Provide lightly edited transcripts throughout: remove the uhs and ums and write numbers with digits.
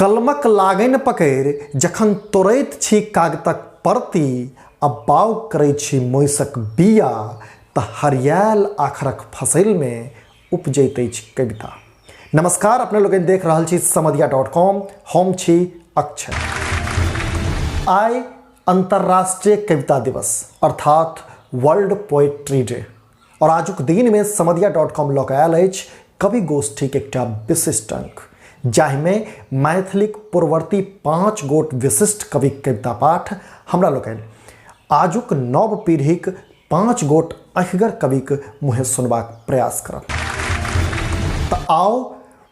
कलमक लागनि पकड़ि जखन तोड़ैत छी कागतक परती आ बाउग करै छी मोइसक बीया तऽ हरियाएल आखरक फसैलमे उपजैत अछि कविता। नमस्कार, अपने लोकनि देख रहल छी समदिया डॉट कॉम, हम छी अक्षय। आइ अंतर्राष्ट्रीय कविता दिवस अर्थात वर्ल्ड पोएट्री डे और आजुक दिन में समदिया डॉट कॉम लऽ कऽ आयल अछि कवि गोष्ठीक एकटा विशिष्ट अंक, जाहिमे मैथिलीक पूर्ववर्ती 5 गोट विशिष्ट कविक कविता पाठ हमरा लोकनि आजुक नव पीढ़ीक 5 गोट अहिगर कविक मुँहे सुनबाक प्रयास करब। तऽ आउ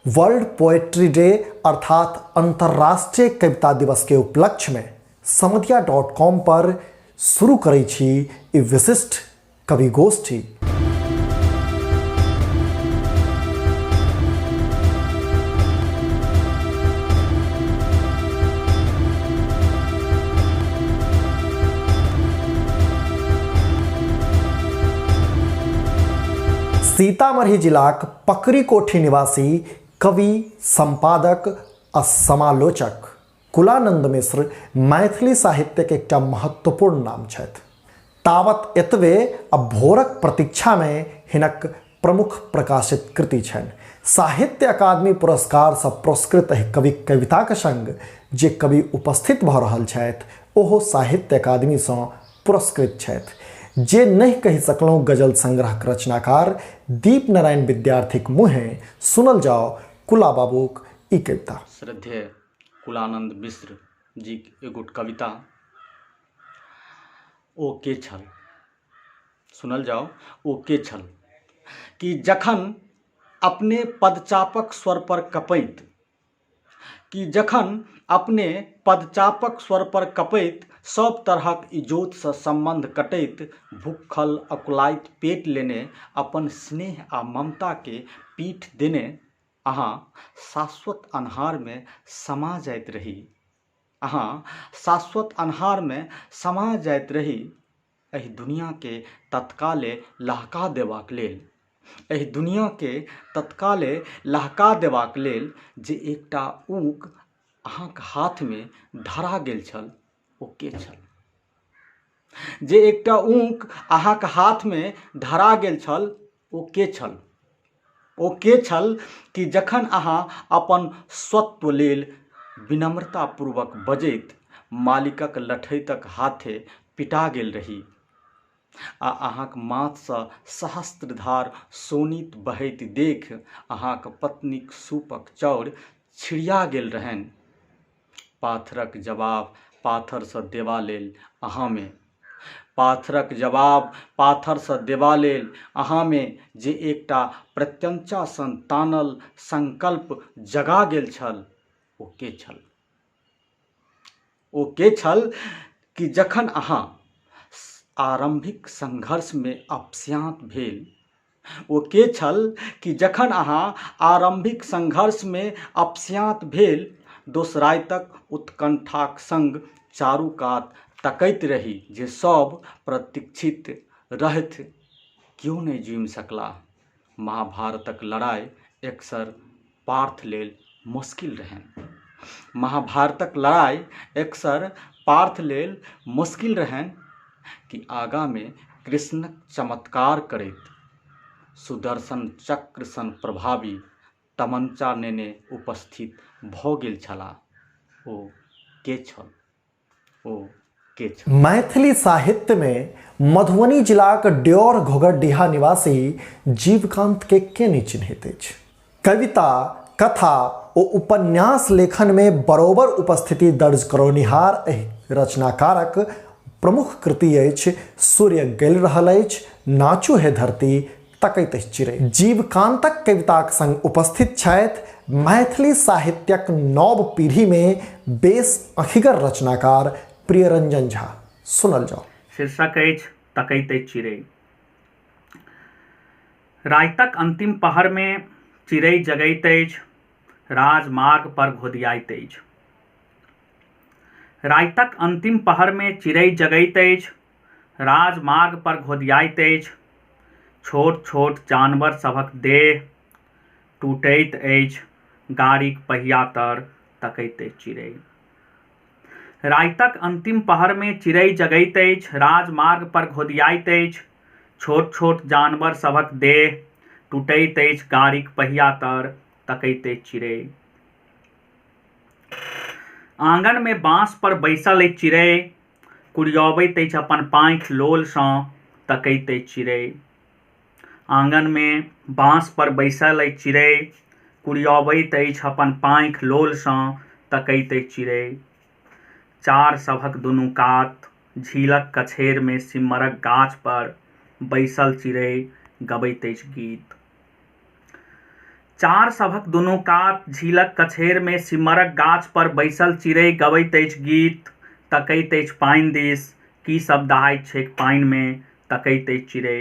वर्ल्ड पोएट्री डे अर्थात अंतर्राष्ट्रीय कविता दिवस के उपलक्ष्य में समदिया डॉट कॉम पर शुरू करै छी ई विशिष्ट कवि गोष्ठी। सीतामढ़ी जिलाक पकड़ी कोठी निवासी कवि, संपादक आ समालोचक कुलानंद मिश्र मैथिली साहित्यक एकटा महत्वपूर्ण नाम छथि। तावत एतबे आ भोरक प्रतीक्षामे हिनक प्रमुख प्रकाशित कृति छनि। साहित्य अकादमी पुरस्कारसँ पुरस्कृत एहि कविक कविताक संग जे कवि उपस्थित भऽ रहल छथि ओहो साहित्य अकादमीसँ पुरस्कृत छथि। जे नहि कहि सकलहुँ गजल संग्रहक रचनाकार दीप नारायण विद्यार्थीक मुँहे सुनल जाओ कुला बाबूक ई कविता। श्रद्धेय कुलानंद मिश्र जीक एगोट कविता ओ के छल, सुनल जाओ। ओ के छल कि जखन अपने पदचापक स्वर पर कपैत, कि जखन अपने पदचापक स्वर पर कपैत सब तरहक इजोतसँ सम्बन्ध कटैत भूखल अकुलाइत पेट लेने अपन स्नेह आ ममताके पीठ देने अहाँ शाश्वत अन्हारमे समा जाइत रही, अहाँ शाश्वत अन्हारमे समा जाइत रही एहि दुनियाँके तत्काले लहका देबाक लेल, एहि दुनियाँके तत्काले लहका देबाक लेल जे एकटा ऊक अहाँके हाथमे धरा गेल छल ओ के छल? जे एकटा ऊक अहाँके हाथमे धरा गेल छल ओ के छल? ओ के छल कि जखन अहाँ अपन स्वत्व लेल विनम्रतापूर्वक बजैत मालिकक लठैतक हाथे पिटा गेल रही आ अहाँक माथसँ सहस्त्रधार शोणित बहैत देख अहाँक पत्नीक सूपक चाउर छिड़िया गेल रहनि? पाथरक जवाब पाथरसँ देबा लेल अहाँमे, पाथरक जवाब पाथरसँ देबा लेल अहाँमे जे एकटा प्रत्यंचा सन तानल संकल्प जगा गेल छल ओ के छल? ओ के छल कि जखन अहाँ आरम्भिक संघर्षमे अपस्याँत भेल, ओ के छल कि जखन अहाँ आरम्भिक संघर्षमे अपस्याँत भेल दोसराइतक उत्कण्ठाक संग चारू कात तकैत रही जे सभ प्रतीक्षित रहथि, क्यो नहि जुमि सकलाह। महाभारतक लड़ाइ एकसर पार्थ लेल मोश्किल रहनि। महाभारतक लड़ाइ एकसर पार्थ लेल मोश्किल रहनि कि आगाँमे कृष्णक चमत्कार करैत सुदर्शन चक्र सन प्रभावी तमंचा नेने उपस्थित भऽ गेल छलाह। ओ के छल? ओ के छल? मैथिली साहित्यमे मधुबनी जिलाक ड्योर घोघरडीहा निवासी जीवकांत के के नहि चिन्हैत अछि? कविता, कथा ओ उपन्यास लेखनमे बरोबर उपस्थिति दर्ज करौनिहार एहि रचनाकारक प्रमुख कृति अछि सूर्य गलि रहल अछि, नाचू हे धरती, तकैत अछि चिड़ै। जीवकांतक कविताक संग उपस्थित छथि मैथिली साहित्यक नव पीढ़ीमे बेस अखिगर रचनाकार प्रियरंजन झा। सुनल जाउ। शीर्षक अछि तकैत अछि चिड़ै। रातिक अंतिम पहरमे चिड़ै जगैत अछि, राजमार्ग पर घोदियाइत अछि। रातिक अंतिम पहरमे चिड़ै जगैत अछि, राजमार्ग पर घोदियाइत अछि। छोट-छोट जानवर सभक देह टूटैत अछि, गाड़ीक पहिया तर तकैत अछि चिड़ै। रातिक अन्तिम पहरमे चिड़ै जगैत अछि, राजमार्ग पर घोदियाइत अछि, छोट-छोट जानवर सभक देह टुटैत अछि गाड़ीक पहिया तर तकैत अछि चिड़ै। आँगनमे बाँस पर बैसल अछि चिड़ै, कुरियबैत अछि अपन पाँखि लोलसँ तकैत अछि चिड़ै। आँगनमे बाँस पर बैसल अछि चिड़ै, कुरियबैत अछि अपन पाँखि लोलसँ तकैत अछि चिड़ै। चार सभक दुनू कात झीलक कछेरमे सिम्मरक गाछ पर बैसल चिड़ै गबैत अछि गीत। चार सभक दुनू कात झीलक कछेरमे सिम्मरक गाछ पर बैसल चिड़ै गबैत अछि गीत। तकैत अछि पानि दिस, की सब दहाइत छैक पानिमे तकैत अछि चिड़ै।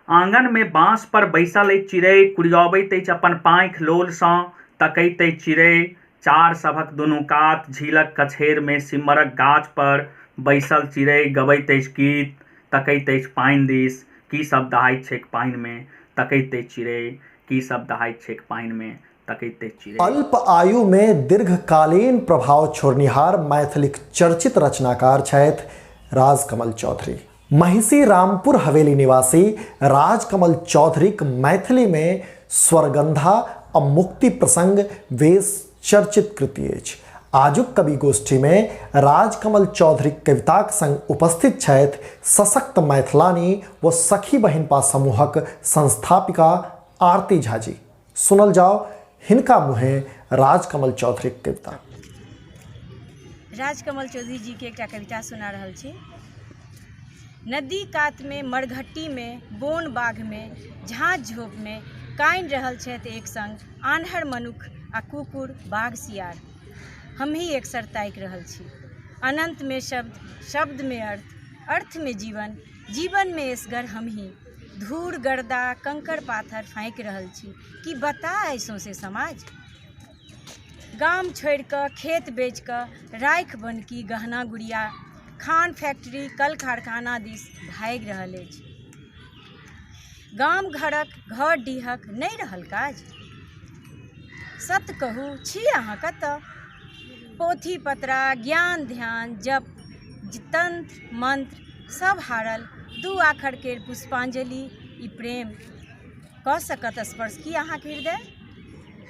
आँगनमे बाँस पर बैसल अछि चिड़ै, कुरियबैत अछि अपन पाँखि लोलसँ तकैत अछि चिड़ै। चार सभक दुनू कात झीलक कछेरमे सिम्मरक गाछ पर बैसल चिड़ै गबैत अछि गीत। तकैत अछि पानि दिस, की सब दहाइत छैक पानिमे तकैत अछि चिड़ै। की सब दहाइत छैक पानिमे तकैत अछि चिड़ै। अल्प आयुमे दीर्घकालीन प्रभाव छोड़निहार मैथिलीक चर्चित रचनाकार छथि राजकमल चौधरी। महिषी रामपुर हवेली निवासी राजकमल चौधरीक मैथिलीमे स्वरगंधा आ मुक्ति प्रसंग बेस चर्चित कृति अछि। आजुक कवि गोष्ठीमे राजकमल चौधरीक कविताक संग उपस्थित छथि सशक्त मैथिलानी व सखी बहिनपा समूहक संस्थापिका आरती झाजी। सुनल जाओ हिनका मुँहे राजकमल चौधरीक कविता। राजकमल चौधरी जी के एकटा कविता सुना रहल छी। नदी कातमे, मरघट्टीमे, बोन बाघमे, झाँझ झोपमे कानि रहल छथि एक संग आन्हर मनुख आ कुकुर, बाघ, सियार। हमही एकसर ताकि रहल छी। अनन्तमे शब्द, शब्दमे अर्थ, अर्थमे जीवन, जीवनमे एसगर हमही धूर, गर्दा, कंकड़ पाथर फाँकि रहल छी। की बताह अइ सौंसे समाज? गाम छोड़ि कऽ, खेत बेचि कऽ, राखि बनकी गहना गुड़िया खान फैक्ट्री कल कारखाना दिस भागि रहल अछि। गाम घरक घर डीहक नहि रहल काज। सत्य कहू छी अहाँ कतऽ? पोथी पतरा ज्ञान ध्यान जप तंत्र मंत्र सब हारल दू आखर केर पुष्पांजलि ई प्रेम कऽ सकत स्पर्श की अहाँके हृदय?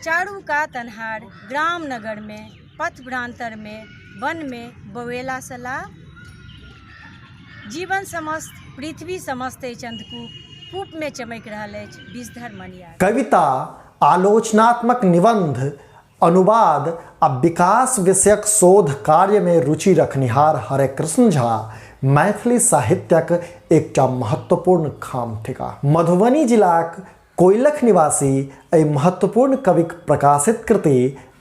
चारू कात अन्हार ग्राम नगरमे पथ भ्रान्तरमे वनमे बौएलासँ लाभ? जीवन समस्त पृथ्वी समस्त अछि अंधकूप कूपमे चमकि रहल अछि विषधर मणियार। कविता, आलोचनात्मक निबंध, अनुवाद आ विकास विषयक शोध कार्यमे रुचि रखनिहार हरेकृष्ण झा मैथिली साहित्यक एकटा महत्वपूर्ण खाम थिकाह। मधुबनी जिलाक कोइलख निवासी एहि महत्वपूर्ण कविक प्रकाशित कृति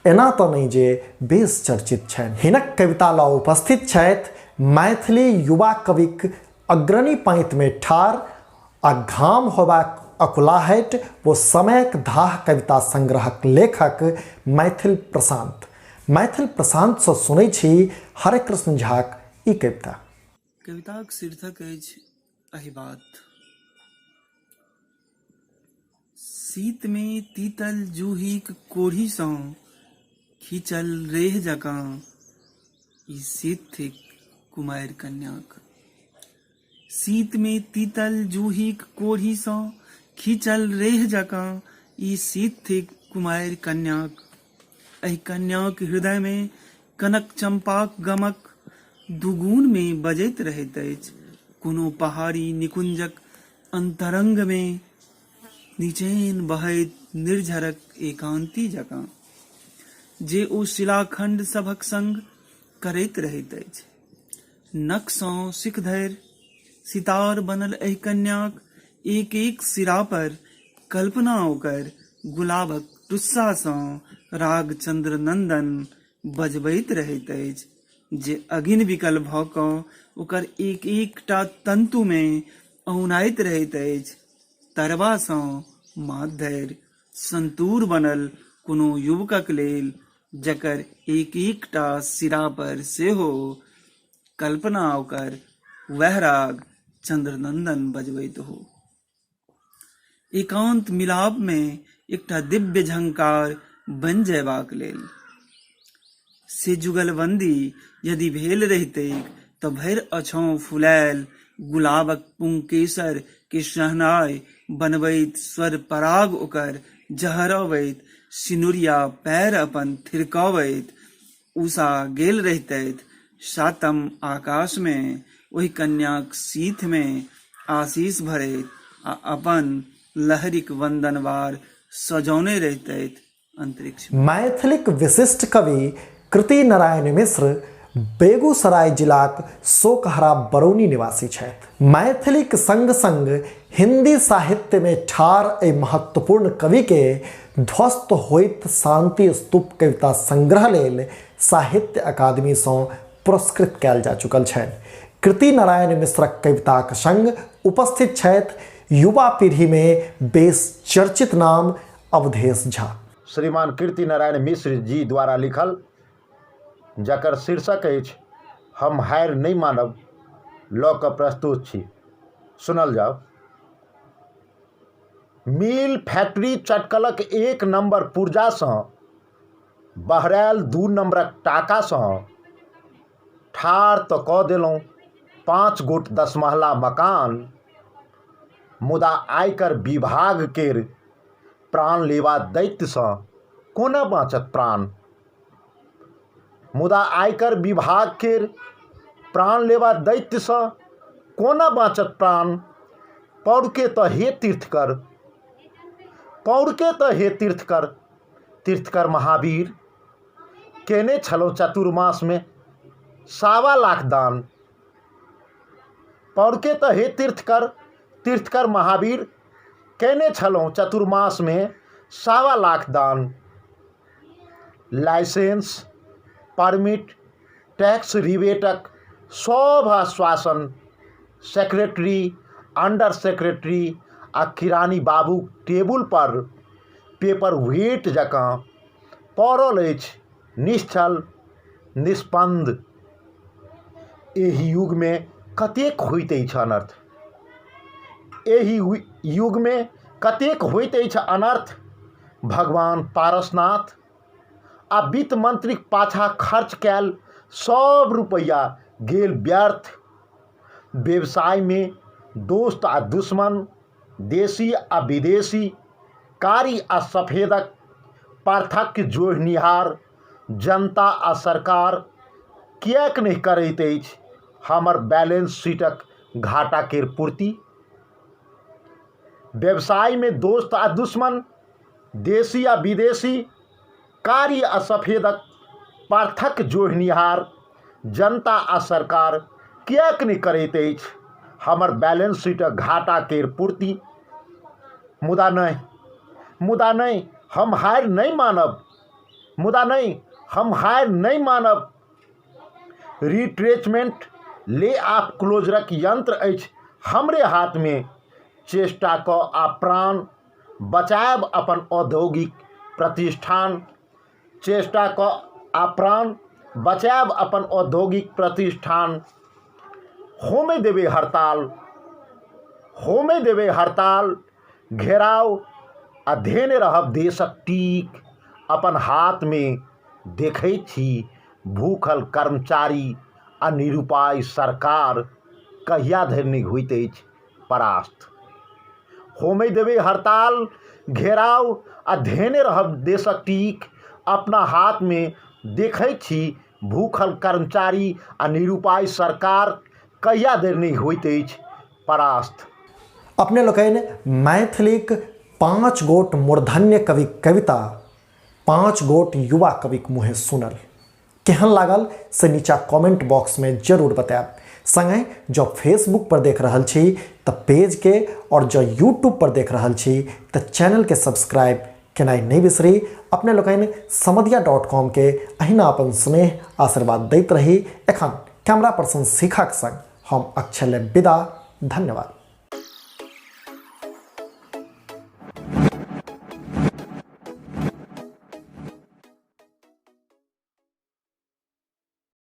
एना तऽ नहि जे बेस चर्चित छनि। हिनक कविता लऽ उपस्थित छथि मैथिली युवा कविक अग्रणी पाँतिमे ठाढ़ आ घाम होयबाक अकुलाहटि ओ समयक धाह कविता संग्रहक लेखक मैथिल प्रशांत। मैथिल प्रशांतसँ सुनै छी हरेकृष्ण झाक ई कविता। कविताक शीर्षक अछि अहिबात। शीतमे तीतल जूहीक कोढ़ीसँ खींचल रेह जकाँ ई शीत थिक कुमारि कन्याक। शीतमे तीतल जूहीक कोढ़ीसँ खींचल रेह जकाँ ई शीत थिक कुमारि कन्याक। एहि कन्याक हृदयमे कनक चम्पाक गमक दुगुनमे बजैत रहैत अछि। कोनो पहाड़ी निकुंजक अन्तरंगमे निचैन बहैत निर्झरक एकान्ती जकाँ, जे ओ शिलाखण्ड सभक संग करैत रहैत अछि। नखसँ शिख धरि सितार बनल एहि कन्याक एक-एक सिरा पर कल्पना ओकर गुलाबक टुस्सासँ राग चन्द्रनन्दन बजबैत रहैत अछि जे अगिन विकल भऽ कऽ ओकर एक-एकटा तन्तुमे औनाइत रहैत अछि। तरबासँ माथ धरि सन्तूर बनल कोनो युवकक लेल जकर एक-एकटा सिरा पर सेहो कल्पना ओकर वैह राग चन्द्रनन्दन बजबैत हो। एकान्त मिलापमे एकटा दिव्य झंकार बनि जयबाक लेल। से जुगलबंदी यदि भेल रहितैक तऽ भरि अछौं फुलायल गुलाबक पुंकेसर के शहनाइ बनबैत स्वर पराग ओकर जहरबैत सिनुरिया पैर अपन थिरकबैत उषा गेल रहितथि सातम आकाश मे ओहि कन्याक सीथ मे आशीष भरैत आ अपन लहरिक वंदनवार सजौने रहितथि अंतरिक्ष। मैथिलीक विशिष्ट कवि कृति नारायण मिश्र बेगूसराय जिलाक सोकहरा बरौनी निवासी छथि। मैथिलीक संग-संग हिंदी साहित्यमे ठाढ़ एहि महत्वपूर्ण कविके ध्वस्त होइत शांति स्तूप कविता संग्रह लेल साहित्य अकादमीसँ पुरस्कृत कयल जा चुकल छनि। कृति नारायण मिश्रक कविताक संग उपस्थित छथि युवा पीढ़ीमे बेस चर्चित नाम अवधेश झा। श्रीमान कीर्ति नारायण मिश्र जी द्वारा लिखल जकर शीर्षक अछि हम हारि नहि मानब लऽ कऽ प्रस्तुत छी। सुनल जाउ। मिल फैक्ट्री चटकलक एक नम्बर पुर्जासँ बहरायल दू नम्बरक टाकासँ ठाढ़ तऽ कऽ देलहुँ पाँच गोट दसमहला मकान मुदा आयकर विभाग केर प्राण लेबा दैत्यसँ कोना बाँचत प्राण मुदा आयकर विभाग केर प्राण लेबा दैत्यसँ कोना बाँचत प्राण पौरके तऽ हे तीर्थकर पौरके तऽ हे तीर्थकर तीर्थकर महावीर केने छलहुँ चतुर्मासमे सवा लाख दान पौरके तऽ हे तीर्थकर तीर्थकर महावीर केने छलहुँ चतुर्मासमे सवा लाख दान लाइसेंस परमिट टैक्स रिबेटक सभ आश्वासन सेक्रेटरी अंडर सेक्रेटरी आ किरानी बाबूक टेबुलपर पेपर वेट जकाँ पड़ल अछि निश्चल निष्पन्द एहि युगमे कतेक होइत अछि अनर्थ एहि युगमे कतेक होइत अछि अनर्थ भगवान पारसनाथ आ वित्त मंत्रीक पाछाँ खर्च कयल सभ रुपैआ गेल व्यर्थ। व्यवसायमे दोस्त आ दुश्मन, देशी आ विदेशी, कारी आ सफेदक पार्थक्य जोड़निहार जनता आ सरकार किएक नहि करैत अछि हमर बैलेंस शीटक घाटा केर पूर्ति? व्यवसायमे दोस्त आ दुश्मन, देशी आ विदेशी, कारी आ सफेदक पार्थक्य जोड़निहार जनता आ सरकार किएक नहि करैत अछि हमर बैलेंस शीटक घाटा केर पूर्ति? मुदा नहि, मुदा नहि, हम हारि नहि मानब, मुदा नहि, हम हारि नहि मानब। रिट्रेचमेंट ले ऑफ क्लोजरक यंत्र अछि हमरे हाथमे, चेष्टा कऽ आ प्राण बचायब अपन औद्योगिक प्रतिष्ठान, चेष्टा कऽ आ प्राण बचायब अपन औद्योगिक प्रतिष्ठान। होमय देबै हड़ताल, होमय देबै हड़ताल, घेराव आ धेने रहब देशक टीक अपन हाथमे। देखैत छी भूखल कर्मचारी आ निरुपाय सरकार कहिया धरि नहि होइत अछि परास्त। होमय देबै हड़ताल, घेराव आ धेने रहब देशक टीक अपना हाथमे। देखैत छी भूखल कर्मचारी आ निरुपाय सरकार कहिया धरि नहि होइत अछि परास्त। अपने लोकनि मैथिलीक पाँच गोट मूर्धन्य कविक कविता पाँच गोट युवा कविक मुँहे सुनल। केहन लागल से नीचा कमेंट बॉक्स में जरूर बतायब। संगहि जँ फेसबुक पर देख रहल छी तऽ पेज के और जँ यूट्यूब पर देख रहल छी तऽ चैनल के सब्सक्राइब केनाइ नहि बिसरी। अपने लोकनि समदिया डॉट कॉम के अहिना अपन स्नेह आशीर्वाद दैत रही। एखन कैमरा पर्सन शिखाक संग हम अक्षय लेब विदा। धन्यवाद।